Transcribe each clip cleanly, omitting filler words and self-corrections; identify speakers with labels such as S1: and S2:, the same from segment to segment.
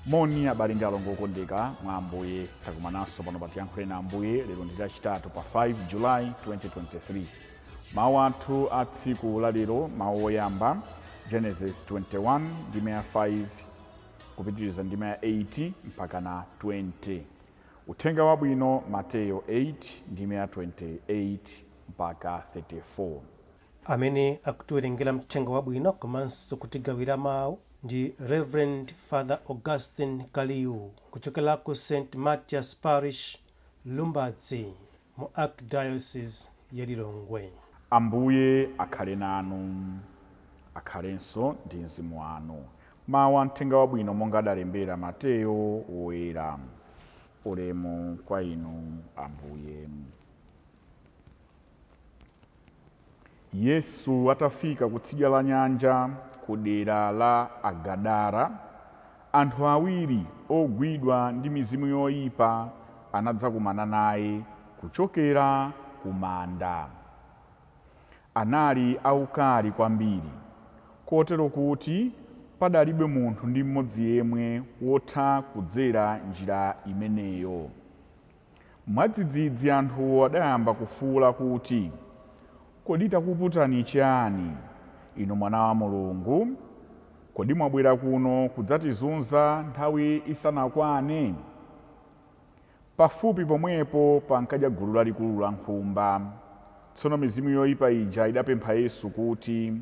S1: Moni abale ndi alongo okondeka mwa Ambuye, takumananso pano pa Tiyankhuleni Ambuye. Lero ndi Lachitatu pa 5 July 2023. Mawu athu a tsiku la lero, mawu oyamba, Genesis 21 ndime ya 5 kupitiriza ndime ya 8 mpaka na 20. Uthenga Wabwino, Mateyo 8 ndime ya 28 mpaka 34.
S2: Amene akutiwerengera Mthenga Wabwino komanso kutigawira mawu ndi Rev Father Augustine Kaliu kuchokera ku St Mathias Parish, Lumbadzi mu Archdiocese ya Lilongwe.
S1: Ambuye akhale nanu. Akhalenso ndi mzimu wanu. Mawu a Mthenga Wabwino monga adalembera Mateyo Woyera. Ulemu kwa inu, Ambuye. Yesu atafika kutsidya la nyanja ku dera la Agadara, anthu awiri ogwidwa ndi mizimu yoipa anadzakumana naye kuchokera ku manda. Anali aukali kwambiri, kotero kuti padalibe munthu ndi mmodzi yemwe wotha kudzera njira imeneyo. Mwadzidzidzi anthuwo adayamba kufuula kuti, Kodi takuputani chiyani, Inu Mwana wa Mulungu? Kodi mwabwera kuno kudzatizunza nthawi isanakwane? Pafupi pomwepo pankadya gulu lalikulu la nkhumba. Tsono mizimu yoipa ija idapempha Yesu kuti,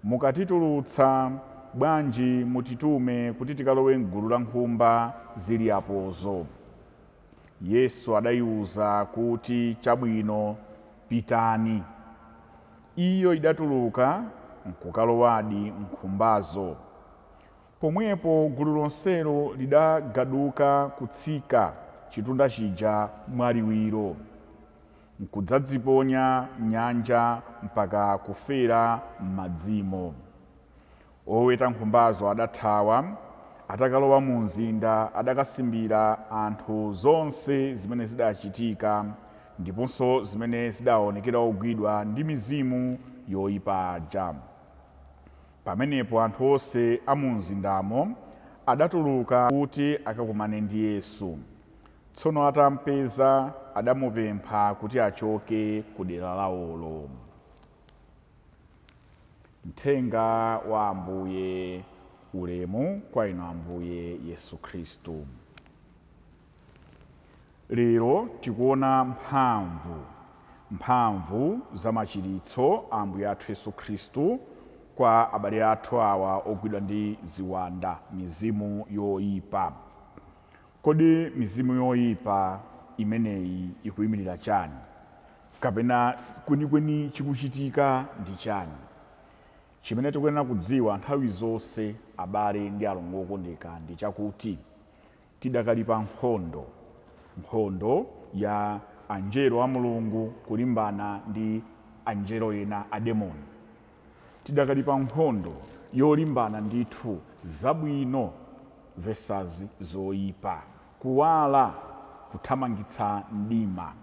S1: Mukatitulutsa, bwanji mutitume kuti tikalowe m'gulu la nkhumba zili apozo. Yesu adaiwuza kuti, Chabwino, pitani. Iyo idatuluka nkukalowadi m'nkhumbazo. Pomwepo gulu lonselo lidagaduka kutsika chitunda chija mwaliwiro, nkudzadziponya m'nyanja mpaka kufera m'madzimo. Oweta nkhumbazo adathawa, atakalowa mu mzinda adakasimbira anthu zonse zimene zidachitika, ndiponso zimene zidawaonekera ogwidwa ndi mizimu yoipa aja. Pamenepo anthu onse a mumzindamo adatuluka kuti akakumane ndi Yesu. Tsono atampeza, adamupempha kuti achoke ku dera laolo. Mthenga wa Ambuye. Ulemu kwa Inu Ambuye Yesu Khristu. Lero tikuona mphamvu, mphamvu za machiritso a Ambuye athu Yesu Khristu kwa abale athu awa ogwidwa ndi ziwanda, mizimu yoipa. Kodi mizimu yoipa imeneyi ikuimirira chani? Kapena kwenikweni chikuchitika ndi chani? Chimene tikuyenera kudziwa nthawi zonse abale ndi alongo okondeka ndi chakuti tidakali pa nkhondo, nkhondo ya angelo a Mulungu kulimbana ndi angelo ena ademoni. Tidakali pa nkhondo yolimbana ndithu zabwino versus zoipa, kuwala kuthamangitsa mdima.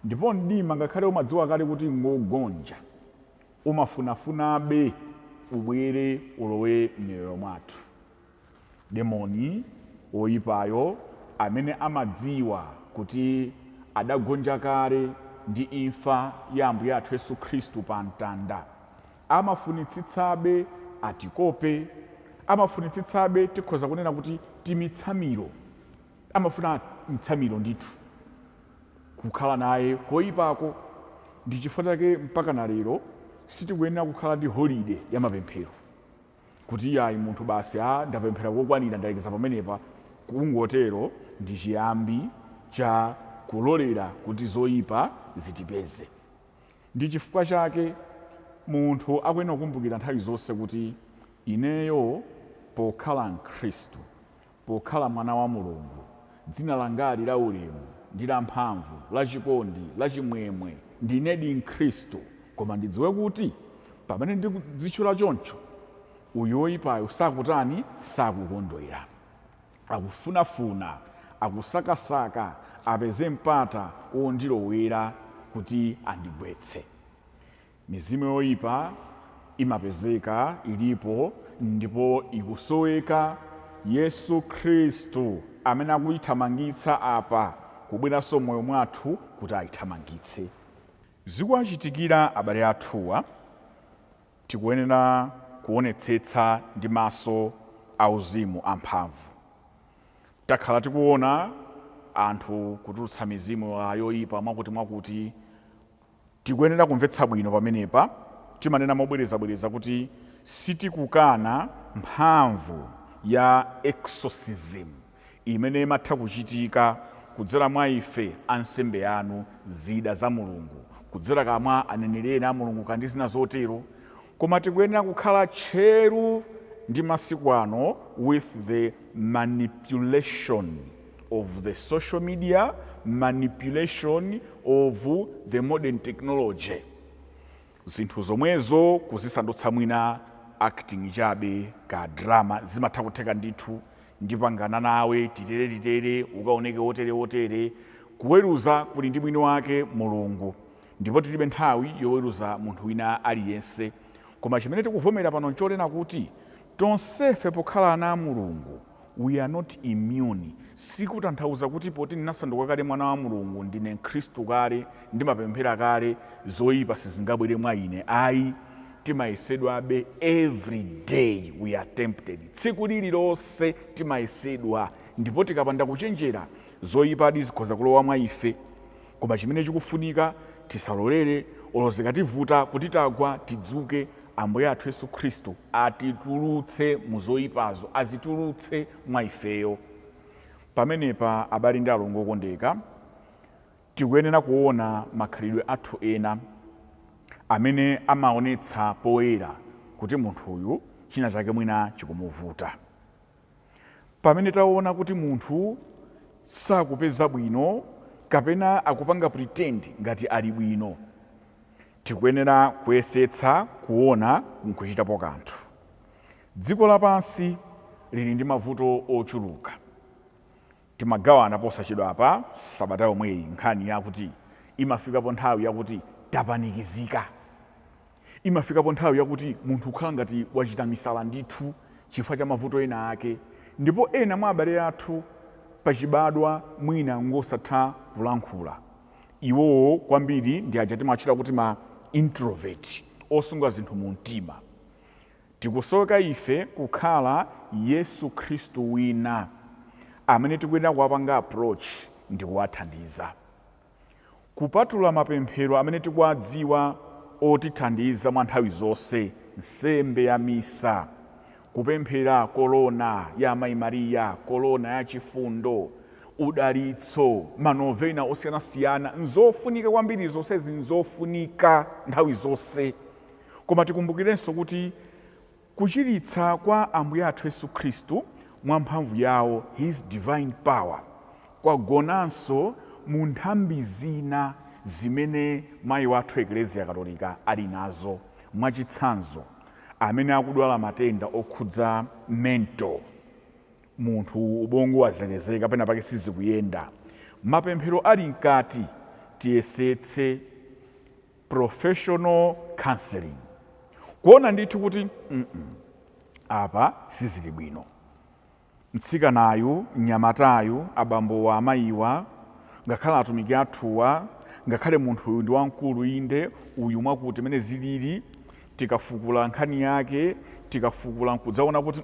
S1: Ndipo mdima ngakhale umadziwa kale kuti ngogonja, umafunafunabe ubwere ulowe m'miyoyo mwathu. Demoni woipayo amene amadziwa kuti adagonja kale ndi imfa ya Ambuye athu Yesu Khristu pa mtanda, amafunitsitsabe atikope, amafunitsitsabe tikhoza kunena kuti timitsamiro, amafuna mtsamiro ndithu kukhala naye koipako. Ndi chifukwa chake mpaka na lero sitikuyenera kukhala ndi holiday ya mapemphero. Kuti iyayi munthu basi a ndapemphera kokwanira ndalekeza pamenepa, kungotero ndi chiyambi cha kulolera kuti zoipa zitipeze. Ndi chifukwa chake munthu akuyenera kukumbukira nthawi zonse kuti ineyo pokhala mkhristu, Pokhala mwana wa Mulungu, dzina langali la ulemu ndi lamphamvu, la chikondi, la chimwemwe, ndinedi Mkhristu, koma ndidziwe kuti pamene ndikudzitchula choncho, uyu woipayu sakutani? Sakukondwera. Akufunafuna, akusakasaka apeze mpata wondilowera kuti andigwetse. Mizimu yoipa imapezeka, ilipo ndipo ikusoweka Yesu Khristu amene akuyithamangitsa apa kubweranso m'moyo mwathu kuti ayithamangitse. Zikuwachitikira abale athuwa, tikuyenera kuonetsetsa ndi maso auzimu amphamvu. Takhala tikuona anthu kutulutsa mizimu yoyipa mwakuti mwakuti. Tikuyenera kumvetsa bwino pamenepa. Timanena mobwerezabwereza kuti sitikukana mphamvu ya exorcism imene imatha kuchitika kudzera mwa ife ansembe anu, zida za Mulungu, kudzera kamwa aneneri ena a Mulungu kandi zina zotero, koma tikuyenera kukhala tcheru ndi masiku ano with the manipulation of the social media, manipulation of the modern technology. Zinthu zomwezo kuzisandutsa mwina acting chabe ka drama, zimatha kutheka ndithu. Ndipangana nawe titere titere, ukaoneke wotere wotere. Kuweruza kuli ndi mwini wake Mulungu, ndipo tilibe nthawi yoweruza munthu wina aliyense. Koma chimene tikuvomera pano nchonena kuti tonsefe pokhala ana a Mulungu, we are not immune. Sikutanthauza kuti poti ndinasanduka kale mwana wa Mulungu, ndine Mkhristu kale, ndimapemphera kale, zoyipa sizingabwere mwa ine, ayi. Timayesedwabe every day, we are tempted. Tsiku lililonse timayesedwa, ndipo tikapanda kuchenjera zoyipadi zikhoza kulowa mwa ife. Koma chimene chikufunika, tisalolere. Olo zikativuta kuti tagwa, tidzuke, Ambuye athu Yesu Khristu atitulutse mu zoyipazo, azitulutse mwa ifeyo. Pamenepa, abale ndi alongo okondeka, tikuyenera kuona makhalidwe athu ena amene amaonetsa poyera kuti munthuyu china chake mwina chikumuvuta. Pamene taona kuti munthu sakupeza bwino kapena akupanga pretend ngati ali bwino, tikuyenera kuyesetsa kuona nkuchitapo kanthu. Dziko lapansi lili ndi mavuto ochuluka. Timagawana posachedwapa sabata yomweyi nkhani yakuti imafikapo nthawi yakuti tapanikizika, imafikapo nthawi yakuti munthu kukhala ngati wachita misala ndithu chifukwa cha mavuto ena ake. Ndipo ena mwa abale athu pachibadwa mwina ngosatha kulankhula. Iwowo kwambiri ndi aja timatchula kuti ma introvert, osunga zinthu mu mtima. Tikusoka ife kukhala Yesu Khristu wina amene tikuyenera kuwapanga approach ndi kuwathandiza. Kupatula mapemphero amene tikuwadziwa otithandiza mwa nthawi zonse, nsembe ya misa, kupemphera kolona ya Amayi Mariya, kolona ya chifundo, udalitso, manovena osiyanasiyana, nzofunika kwambiri. Zonsezi nzofunika nthawi zonse. Koma tikumbukirenso kuti kuchiritsa kwa Ambuye athu Yesu Khristu mwa mphamvu yawo, his divine power, kwagonanso mu nthambi zina zimene mayi wathu Ekleziya Katolika ali nazo. Mwachitsanzo, amene akudwala matenda okhudza mental, munthu ubongo wazelezeka, pena pake sizikuyenda, mapemphero ali mkati, tiyesetse professional counseling, kuona ndithu kuti apa sizili bwino, mtsikanayu, mnyamatayu, abambowa, amayiwa, ngakhale atumiki athuwa, ngakhale munthuyu ndi wamkulu, inde uyu mwakuti mene zilili. Tikafukula nkhani yake, tikafukula nkudzaona kuti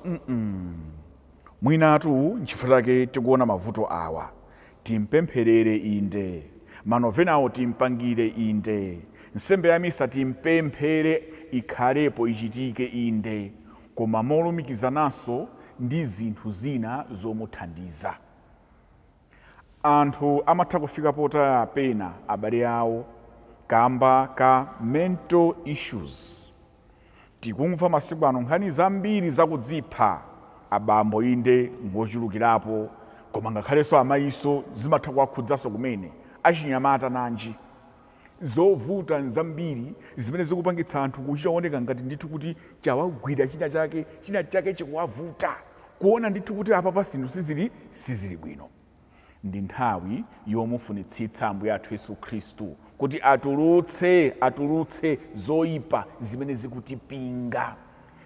S1: mwinatu nchifukwa chake tikuona mavuto awa, timpempherere inde, manovenawo timpangire inde, nsembe ya misa timpemphere ikhalepo, ichitike inde, koma molumikizananso ndi zinthu zina zomuthandiza. Anthu amatha kufika potaya pena abale awo kamba ka mental issues. Tikumva masiku ano nkhani zambiri zakudzipha. Abambo inde ngochulukirapo, koma ngakhalenso amayiso zimatha kuwakhudzaso kumene. Achinyamata nanji, zovuta nzambiri zimene zikupangitsa anthu kuchitaoneka ngati ndithu kuti chawagwira china chake, china chake chikuwavuta, kuona ndithu kuti apapa zinthu sizili bwino. Ndi nthawi yomufunitsitsa Ambuye athu Yesu Khristu kuti atulutse zoyipa zimene zikutipinga.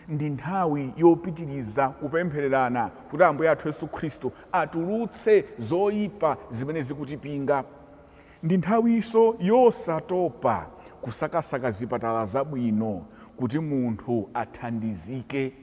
S1: Ndi nthawi yopitiriza kupemphererana kuti Ambuye athu Yesu Khristu atulutse zoyipa zimene zikutipinga. Ndi nthawinso yosatopa kusakasaka zipatala zabwino kuti munthu athandizike.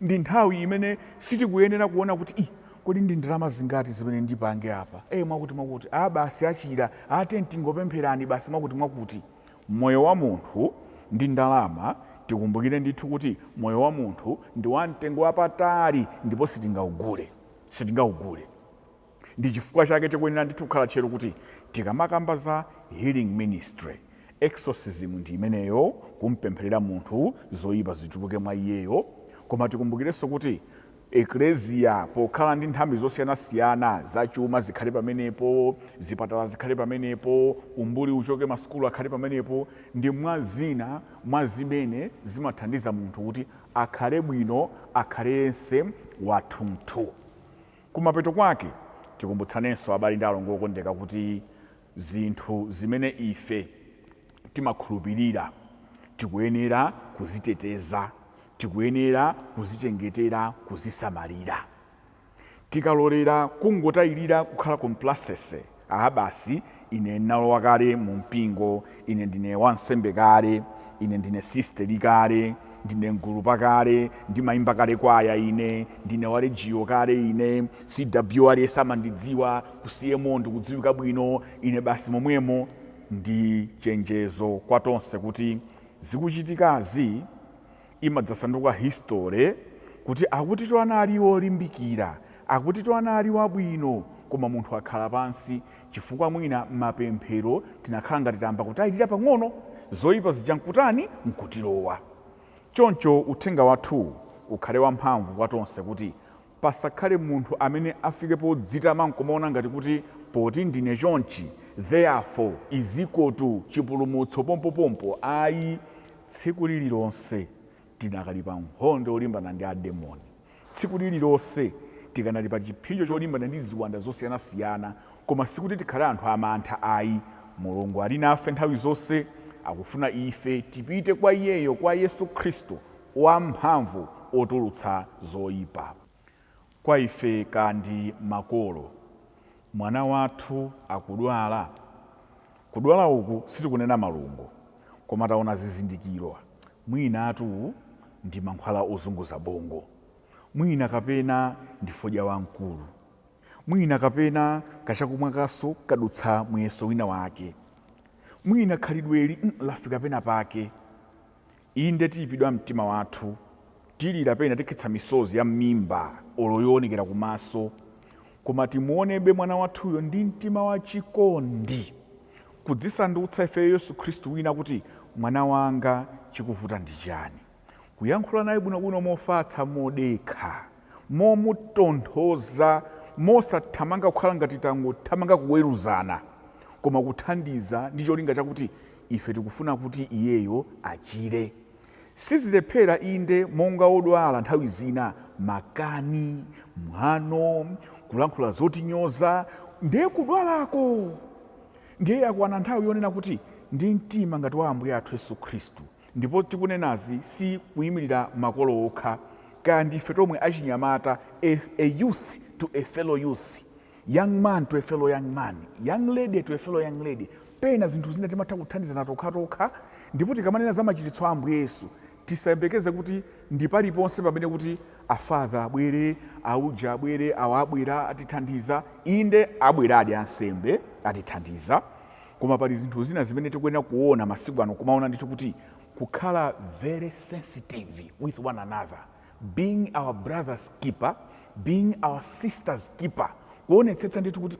S1: Ndi nthawi imene sitikuyenera kuona kuti, "Ih, kodi ndi ndalama zingati zimene ndipange apa? E, mwakuti mwakuti, a basi achira, ate tingopempherani basi, mwakuti mwakuti." Moyo wa munthu ndi ndalama, tikumbukire ndithu kuti moyo wa munthu ndi wamtengo wapatali ndipo sitingaugule, sitingaugule. Ndi chifukwa chake tikuyenera ndithu kukhala tcheru kuti tikamakamba za healing ministry, exorcism ndi imeneyo, kumpempherera munthu zoyipa zituluke mwa iyeyo. Koma tikumbukirenso kuti Ekleziya pokhala ndi nthambi zosiyanasiyana, zachuma zikhale pamenepo, zipatala zikhale pamenepo, umbuli uchoke, masukulu akhale pamenepo, ndi mwa zina mwa zimene zimathandiza munthu kuti akhale bwino, akhale yense wathunthu. Kumapeto kwake tikumbutsanenso, abale ndi alongo okondeka, kuti zinthu zimene ife timakhulupirira tikuyenera kuziteteza, tikuyenera kuzichengetera, kuzisamalira. Tikalolera kungotayirira, kukhala complacency, "Aha, basi, ine ndinalowa kale mu mpingo, ine ndine wansembe kale, ine ndine sisteri kale, ndine mgulupa kale, ndimayimba kale kwaya, ine ndine wa Legio kale, ine CW aliyense amandidziwa, ku CMO ndikudziwika bwino ine, basi momwemo," ndi chenjezo kwa tonse kuti zikuchitikazi imadzasanduka history, kuti akuti anali wolimbikira, akuti anali wabwino, koma munthu akhala pansi chifukwa mwina mapemphero tinakhala ngati tamba kutayirira pang'ono, zoyipa zija nkutani? Nkutilowa. Choncho uthenga wathu ukhale wamphamvu kwa tonse kuti pasakhale munthu amene afike podzitama nkumaona ngati kuti poti ndine chonchi, therefore is equal to chipulumutso pompopompo. Ayi, tsiku lililonse tinakali pa nkhondo yolimbana ndi ademoni, tsiku lililonse tikanali pa chipsinjo cholimbana ndi ziwanda zosiyanasiyana. Koma sikuti tikhale anthu amantha, ayi. Mulungu ali nafe nthawi zonse, akufuna ife tipite kwa iyeyo, kwa Yesu Khristu wamphamvu otulutsa zoyipa. Kwa ife kandi makolo, mwana wathu akudwala, kudwala uku sitikunena malungo, koma taona zizindikiro, mwinatu ndi mankhwala ozunguza bongo, mwina kapena ndi fodya wamkulu, mwina kapena kachakumwa kaso kadutsa muyeso wina wake, mwina khalidweli lafika pena pake. Inde, tiyipidwa mtima wathu, tilira, pena tikhetsa misozi ya m'mimba olo yoonekera kumaso, koma timuonebe mwana wathuyo ndi mtima wachikondi, kudzisandutsa ifeyo Yesu Khristu wina, kuti, "Mwana wanga, chikuvuta ndi chani?" Kuyankhula naye bwinobwino, mofatsa, modekha, momutonthoza, mosathamanga kukhala ngati tangothamanga kuweruzana, koma kuthandiza ndi cholinga chakuti ife tikufuna kuti iyeyo achire. Sizilephera, inde, monga wodwala nthawi zina makani, mwano, kulankhula zotinyoza, ndiye kudwalako. Ndiye yakwana nthawi yonena kuti ndi mtima ngati wa Ambuye athu Yesu Khristu. Ndipo tikunenazi si kuyimirira makolo okha, kaya ndife tomwe achinyamata, a youth to a fellow youth, young man to a fellow young man, young lady to a fellow young lady, pena zinthu zina timatha kuthandizana tokhatokha. Ndipo tikamanena za machiritso a Ambuye Yesu, tisayembekeze kuti ndi paliponse pamene kuti afather abwere, auja abwere, awa abwera atithandiza. Inde, abweradi ansembe atithandiza, koma pali zinthu zina zimene tikuyenera kuona masiku ano, kumaona ndithu kuti kukhala very sensitive with one another, being our brother's keeper, being our sister's keeper, kuonetsetsa ndithu kuti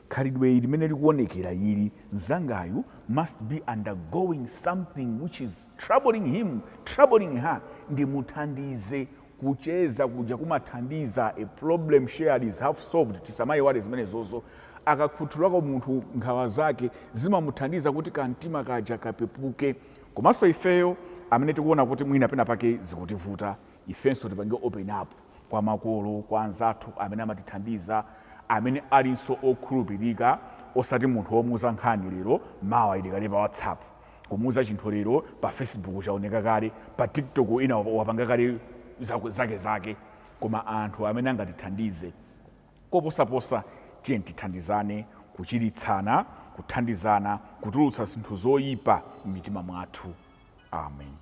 S1: khalidwe ili limene likuonekera ili, mzangayu must be undergoing something which is troubling him, troubling her, ndimuthandize. Kucheza kuja kumathandiza. A problem shared is half solved. Tisamayiwale zimenezozo. Akakhuthulako munthu nkhawa zake, zimamuthandiza kuti kamtima kaja kapepuke. Komanso ifeyo amene tikuona kuti mwina pena pake zikutivuta, ifenso tipange open up kwa makolo, kwa anzathu amene amatithandiza, amene alinso okhulupirika, osati munthu womuuza nkhani lero, mawa ilikale pa WhatsApp. Kumuuza chinthu lero pa Facebook chaoneka kale, pa TikTok ina wapanga kale zake zake. Koma anthu amene angatithandize koposaposa, tiye tithandizane kuchiritsana, kuthandizana kutulutsa zinthu zoyipa m'mitima mwathu. Amen.